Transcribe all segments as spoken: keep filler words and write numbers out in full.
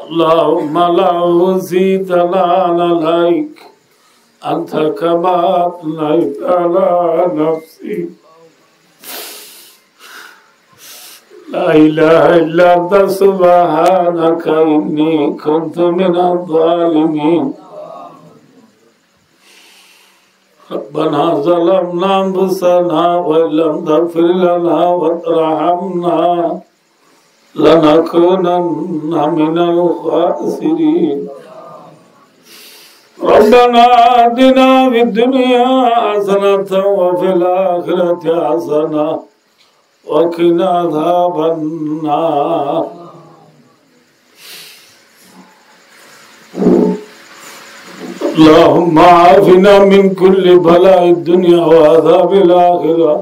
اللهم لا أحصي ثناء عليك أنت كما أثنيت على نفسك. لا إله إلا أنت سبحانك إني كنت من الظالمين. ربنا ظلمنا أنفسنا وإن لم تغفر لنا وترحمنا لنكونن من الخاسرين. ربنا آتنا في الدنيا حسنة وفي الآخرة حسنة وقنا عذاب النار. اللهم عافنا من كل بلاء الدنيا وعذاب الآخرة.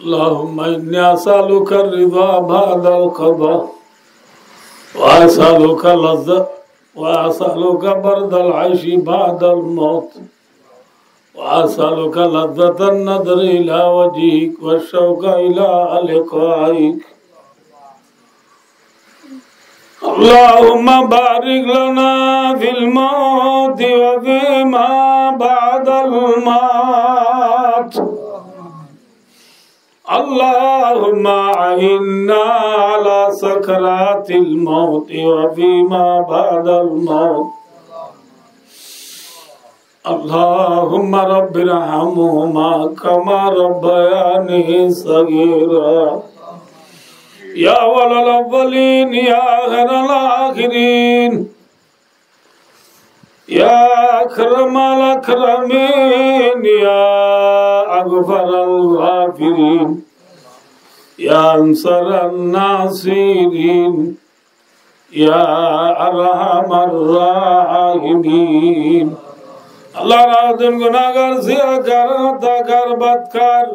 اللهم إني أسألك الرضا بعد القضاء، وأسألك لذة، وأسألك برد العيش بعد الموت، وأسألك لذة النظر إلى وجهك والشوق إلى لقائك. اللهم بارك لنا في الموت وفيما بعد الموت. اللهم أعنا على سكرات الموت وفيما بعد الموت. اللهم رب ارحمهما كما ربياني صغيرا. يا أول الأولين، يا آخر الآخرين، يا أكرم الأكرمين، يا أغفر الغافرين، يا أنصر الناصرين، يا أرحم الراحمين. Allah, añára gunágar, siyakar, atákar, batkar.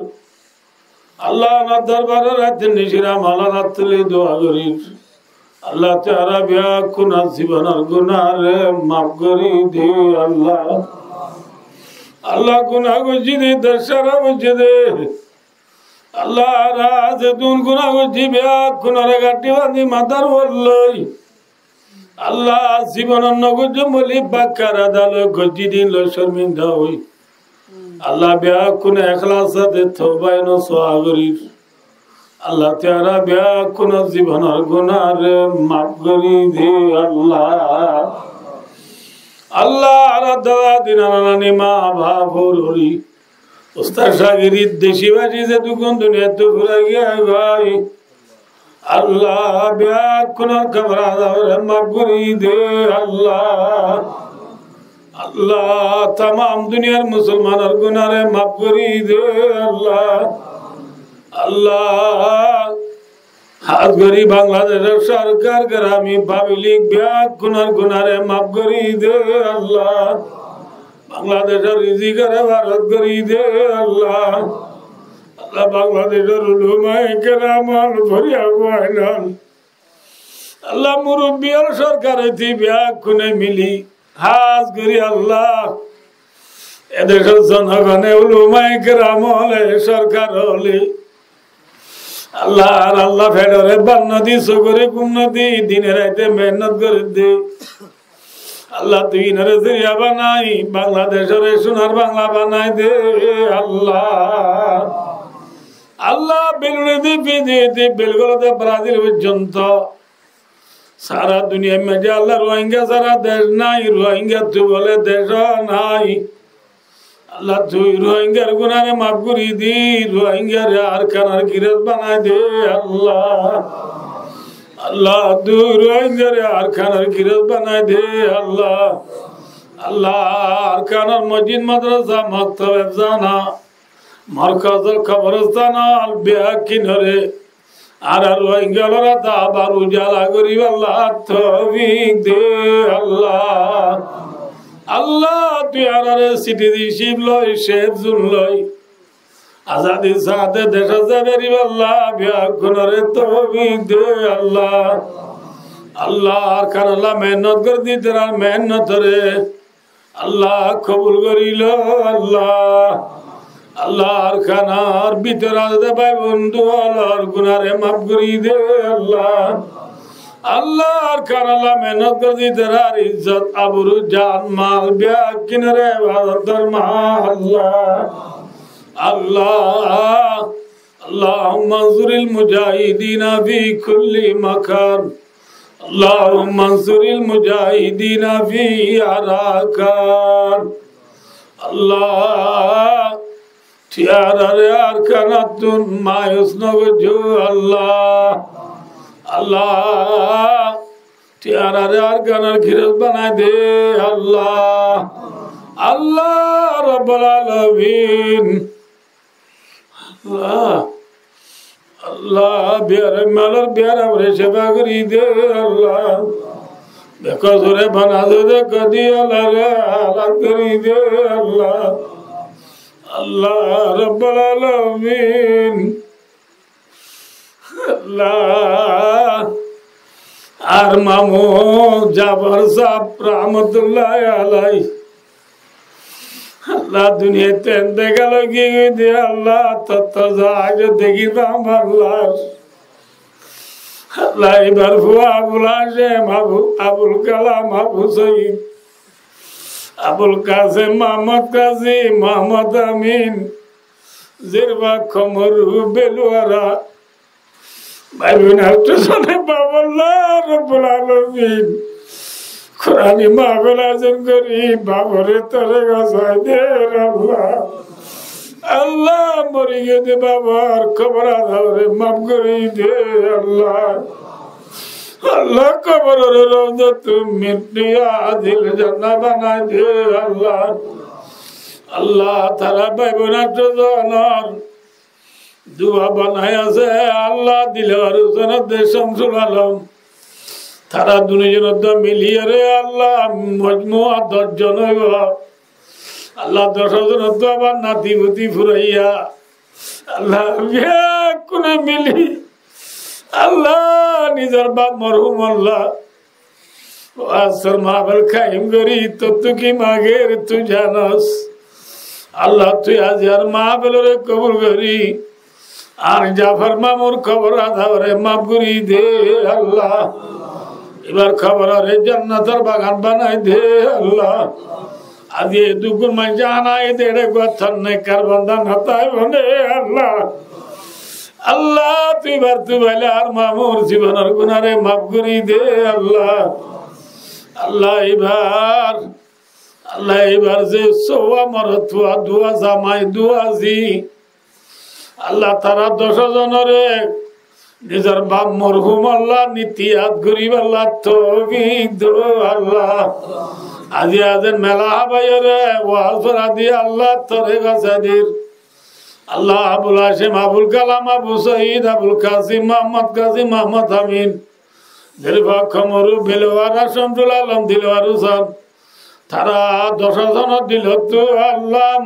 Allah, añárar dorbarot raitnícir amolor át tuli dua gorír. Allah, tui añárar beggúnor zibonor gunáre maf gorí de, Allah. Allah, guná goijjí de, dec hárap óiye de. Allah, añára zedún guná goijjí, beggúnore gañthí bañdí matár uore loi. Allah, zibonot no goijjóm buli fakka erada loi goijjí de, ín loi corminda ói. Allah, beggúne eklasor sáte touba nosuha gorír. Allah, tui añárar beggúnor zibonor gunáre maf gorí de, Allah. Allah, añárar dada di, nana nani, ma baf, hóor hóri, ustad cagird, deci baci zedukkún duniyaittú fúrai giyé goi, Allah, beggúnor kobor azabore maf gorí de, Allah. Allah, tamam duniyar musolmanor gunáre maf gorí de, Allah. Allah, hás gorí Bangladecor sorkar, gerami pablik, beggúnor gunáre maf gorí de, Allah. Bangladecor rizikore barak gorí de, Allah. Allah, Bangladecor ulamaye keram ol, foriya fuain ol, Allah, murubbi ol, sorkar óite beggúne mili, hás gorí Allah, e decor zonogone, ulamaye keram ole, sorkar ole, Allah, ar Allah, feçore bát no di, sukore gúm no di, dine raite mehénnot gorer de. Allah, tui inore zeriya banai Bangladecore sunar Bangla banai de, Allah. Allah, Belunedi, Fijidi, Belgoledi, Brazil foijjonto sara duniyar maze, Allah, Rohingya sara dec nai, Rohingyattú bole dec nai. Allah, tui Rohingyar gunáre maf gorí de, Rohingyare Arkanor girós banai de, Allah. Allah, tui Rohingyare Arkanor girós banai de, Allah. Allah, Arkanor mosjid, madrasa, maktab, efzana, morkaz ol, koborstan ol, beggúnore añára Rohingya ólor ata abar ujala goríballa toufik de, Allah. Allah, tui añárare citizenship loi, safe zone loi, azadi sáte dece zai fariballa beggúnore toufik de, Allah. Allah, Arkan olla mehénnot gorer de, tarar mehénnotore Allah kobul gorí lo, Allah. Allah, Arkanor bútore asé de bái bondú ókkolor gunáre maf gorí de Allah. Allah, Arkanot mehénnot goijjé de ítarar izzot, abru, jan, mal beggúnore hifazot formá Allah. Allah, اللهم انصر المجاهدين في كل مكان. اللهم انصر المجاهدين في أراكان. Allah, tui añárare Arkanottún mayus no goijjó Allah. Allah, tui añárare Arkanor girós banai de Allah. Allah Rabbul Alamin. Allah, Allah, biyaram malor biyaramre cefa gorí de Allah. Bekosure banasé de kodi alare alak gorí de Allah. Allah Rabbul Alamin. Allah, añár mamu Jafor sáb rahmatullahi alaihi. Allah, duniyaittú entekal ói giyé de Allah, tottú za aijjó dekí fam Allah. Allah, ibar fua Abul Hacem, Abu, Abul Kalam, Abu Said, Abul Kasim, Muhammod Kasim, Muhammod Amin, Zirba, Komor, Beluwara, bái boin añára zone baf Allah Rabbul Alamin. Kurani mahfil ayojon gorí bafore tore gosai de Allah. Allah, mori giyé de bafor kobor azabore maf gorí de Allah. Allah, koborore rawzatun min riyadil jannah banai de Allah. Allah, tara bái boin añára zonor dua banai asé Allah, Dilawar Husén de Shamsul Alom. Tara duni zone dua miliyóre Allah, mojmua doc zon óibo. Allah, doc zone dua banai nati futi furaiya Allah, beggúne mili Allah, nizor baf morhum Allah, wazor mahfil kaim gorí, tottú ki mager tui zanos. Allah, tui aijjar mahfilore kobul gorí, añár Jafor mamur kobor azabore maf gorí de Allah. Ibar koborore jannator bagan banai de Allah. Aijja e duk ot manúic añára aiyí de, ere gua tonnai karbon dan hotá aibó ne Allah. Allah, tui ibar tui baile añár mamur zibonor gunáre maf gorí de Allah. Allah, ibar, Allah, ibar ze sówa morot fua, duwa zamai, duwa zi, Allah, tara doc zonore nizor baf morhum Allah niti yad goríballa toufik do Allah. Aijja aijjar mela hábaiyore waz fora di Allah tore gosai dir. Allah, Abul Hacem, Abul Kalam, Abu Said, Abul Kasim, Muhammod Kasim, Muhammod Amin, Zirba, Komor, Beluwara, Shamsul Alom, Dilawar Husén, tara doc zonor dilottú Allah,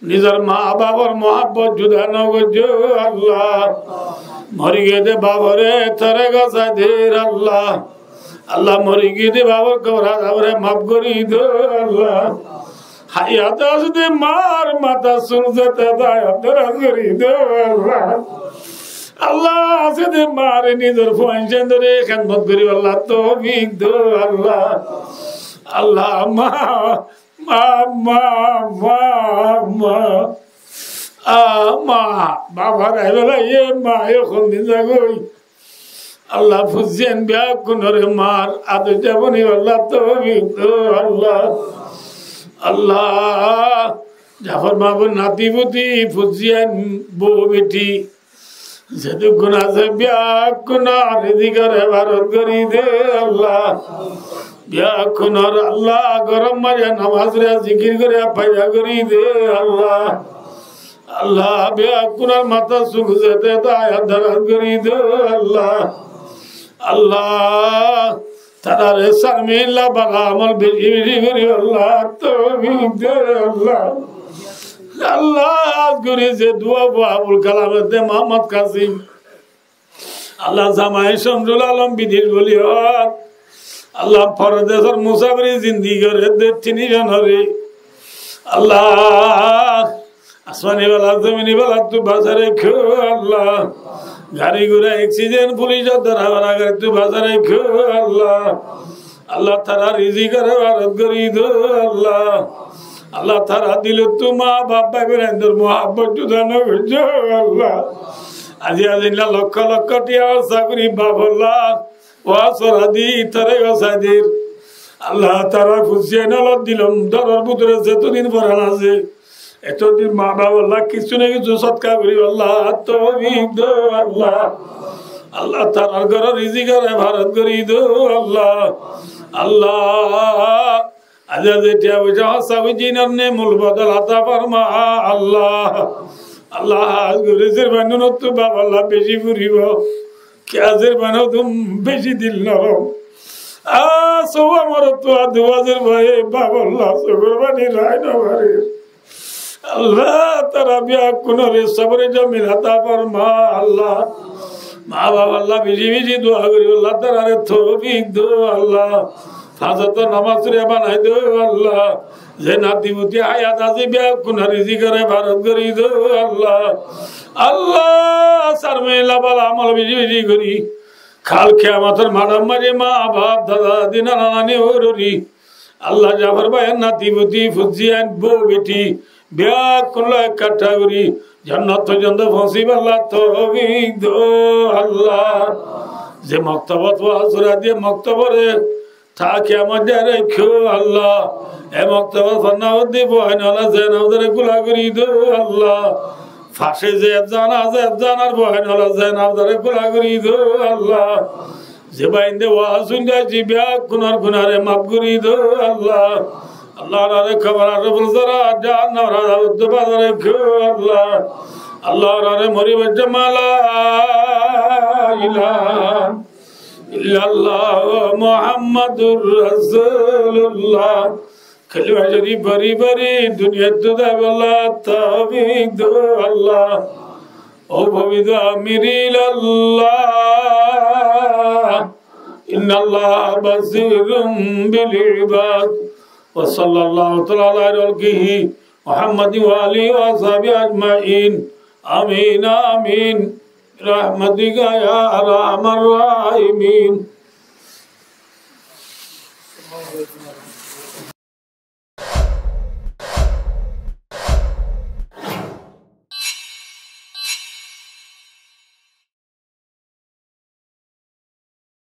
nizor ma bafor muhabbot juda no goijjó Allah. Mori giyé de bafore tore gosai dir Allah. Allah, mori giyé de bafor kobor azabore maf gorí do Allah. Hayat asé de mar matá sul zete dayat daraz gorí do Allah. Allah, asé de mare nizor fuain zendore hédmot goríballa toufik do Allah. Allah, ma, ma, ma, ma, ma. A, ma, baf hárai félaiye, ma, ehón din zagói. Allah, fuain beggúnore mar ador zobani balla toufik do Allah. Allah, Jafor mamur nati futi, fuain, bou beti, zedún asé beggúnor rizikor hefarot gorí de Allah. Beggúnor Allah, gorom maze nomaz fori zikir gorí faida gorí de Allah. Allah, beggúnor matá sul zete dayat daraz gorí de Allah. Allah, tarare sarmilla bála amol beci beci goríballa toufik de Allah. Allah, hás gorí ze dua fua Abul Kalam de Muhammod Kasim, Allah, zamai Shamsul Alom bidec boli hoó. Allah, pordesor musafiri zindigi gorer de tin zonore. Allah, Asmani bala, zomini bala, tui basai raikkó Allah. Gari gura, eksiden, fulic or dara bala, gari tui basai raikkó Allah. Allah, tará rizikore barot gorí do Allah. Allah, tará dilottú ma baf bái bonaindor muhabbot juda no goijjó Allah. Aijja zendilla lokkó lokkó tiya hóros gorí baf olla, waz sora di, tará waz sora dir. Allah, tará fuain ólor dilor dóror bútore zetodin foran asé, etodin ma baf olla kissú na kissú sodka goríbolla toufik do Allah. Allah, tarár góror rizikore barot gorí do Allah. Allah, aijja ze tiya foisa hóros goijjé, inor ne mul bodol ata forma Allah. Allah, aijja rizir bannúnottú baf olla beci furibo. Kiyá zir bannúnottú beci dil norom. Ah, sówa morottú ar duwa zir bái baf olla sógor bani rai no farir. Allah, tará beggúnore sobore jamil ata forma Allah. Ma baf olla beci beci dua gorí Allah, taráre toufik do Allah. Fañs wokto nomaz foriya banai do Allah. Ze nati futi hayat asé beggúnor rizikore barot gorí do Allah. Allah, sar mehila bala amol beci beci gorí kal kiyamotor maçor maze ma baf, dada dadi, nana nani, ór óri, Allah, Jafor báiyor nati futi, fuain, bou beti, beggún loi ekkattha gorí jannat foijjonto foóñsibolla toufik do Allah. Ze moktobot waz sora diye, moktobore ta kiyamot dóri raikkó Allah. E moktobor fonná foredde fuain ókkole ze nafzore kúla gorí do Allah. Face ze efzana, ze efzanar fuain ókkole ze nafzore kúla gorí do Allah. Ze báinde waz fúnde aiccí beggúnor gunáre maf gorí do Allah. Allah, tarare kobor azabor zara, jahannamor azabottú basai raikkó Allah. Allah, tarare moribar cómot la ilaha illallah Muhammadur Rasulullah kalima corif fori fori duniyattú zaibolla toufik do Allah. Ó fobitro amir ilallah, innallaha basirun bil ibad. Wa sallallahu taala ala khairi khalqihi Muhammadin wa alihi wa ashabihi ajmain. Amin, amin. Birahmatika ya arhamar rahimin.